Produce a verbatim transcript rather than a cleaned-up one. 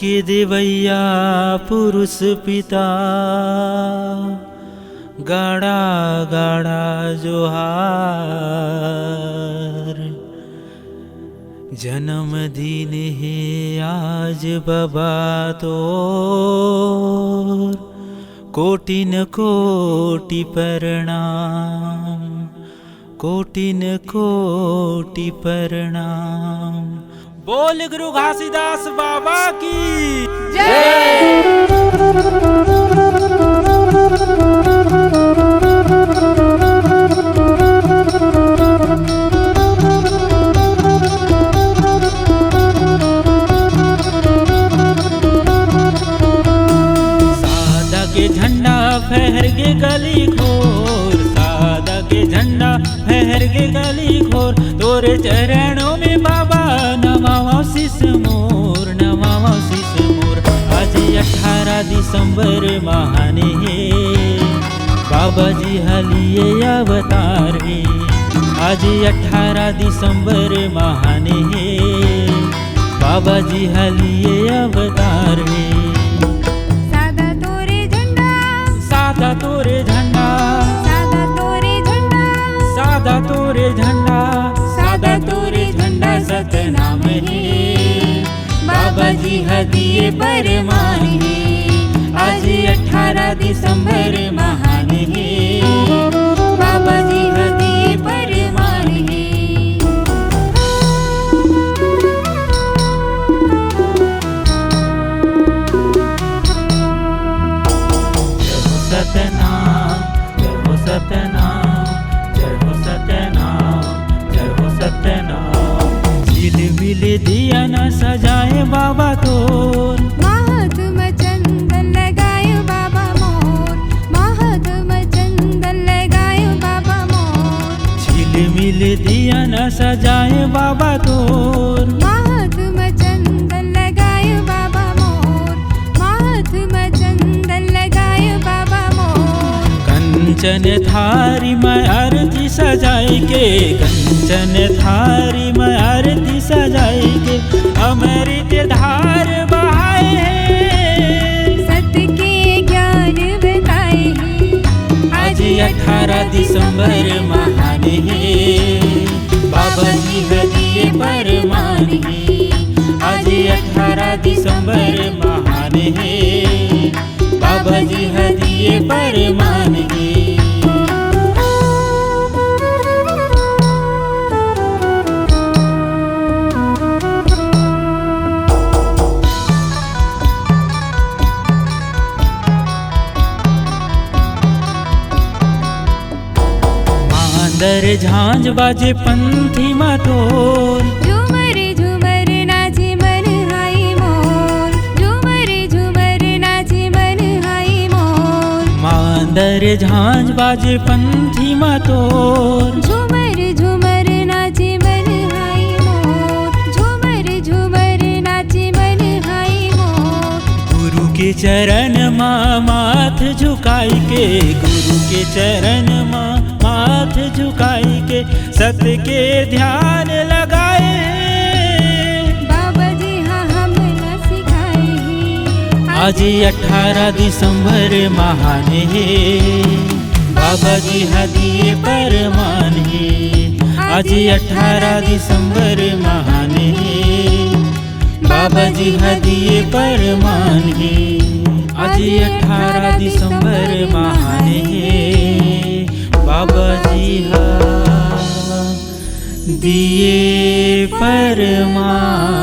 के देवैया पुरुष पिता, गाड़ा गाड़ा जोहार। जन्मदिन हे आज बबा तोर, कोटिन कोटि प्रणाम, कोटिन कोटि प्रणाम। बोल गुरु घासीदास बाबा की जय। सादा के झंडा फहर गे गली घोर, सादा के झंडा फहर गे गली घोर। तोरे चरणों में बाबा नवावा शीश मोर, नवावा शीश मोर। आज अठारह दिसंबर महाने हे, बाबा जी ह लिए अवतार हे। आज अठारह दिसंबर महाने हे, बाबा जी ह लिए अवतार हे। सादा तोरे झंडा, सादा तोरे झंडा, सादा तोरे झंडा, सादा तोरे झंडा, सादा तोरे झंडा सतनाम हे। बाबा जी ह दिए परमान हे, आज अठारह दिसंबर महान हे। बाबा जी ह दिए परमान हे। जय हो सतनाम, जय हो सतनाम, जय हो सतनाम, जय हो सतनाम। झिलमिल दिया न सजाए बाबा तोर, माथ म चंदन लगाए बाबा मोर, माथ म चंदन लगाए बाबा मोर। झिलमिल दिया न सजाए बाबा तोर, माथ म चंदन लगाए बाबा मोर, माथ म चंदन लगाए बाबा मोर। कंचन थारी म आरती सजाए के, कंचन थारी म आरती सजाए के, अमृत धार बहाए हे। सत के ज्ञान बताए हे। आज अठारह दिसंबर महान हे, बाबा जी ह दिए परमान हे। आज अठारह दिसंबर महान हे, बाबा जी ह दिए परमान हे। मांदर झांझ बाजे पंथी मा तोर, झूमर झूमर नाचे मन हाई मोर, झूमर झूमर नाचे मन हाई मोर। मांदर झांझ बाजे पंथी मा तोर, झूमर झूमर नाचे मन हाई मोर, झूमर झूमर नाचे मन हाई मोर। गुरु के चरण मा माथ झुकाई के, गुरु के चरण मा माथ झुकाई के, सत के ध्यान लगाए। बाबा जी ह हमला सिखाए हे। आज अठारह दिसंबर महान हे, बाबा जी ह दिए परमान हे। आज अठारह दिसंबर महान हे, बाबा जी ह दिए परमान हे। आज अठारह दिसंबर महान हे, बाबा जी ह दिए परमान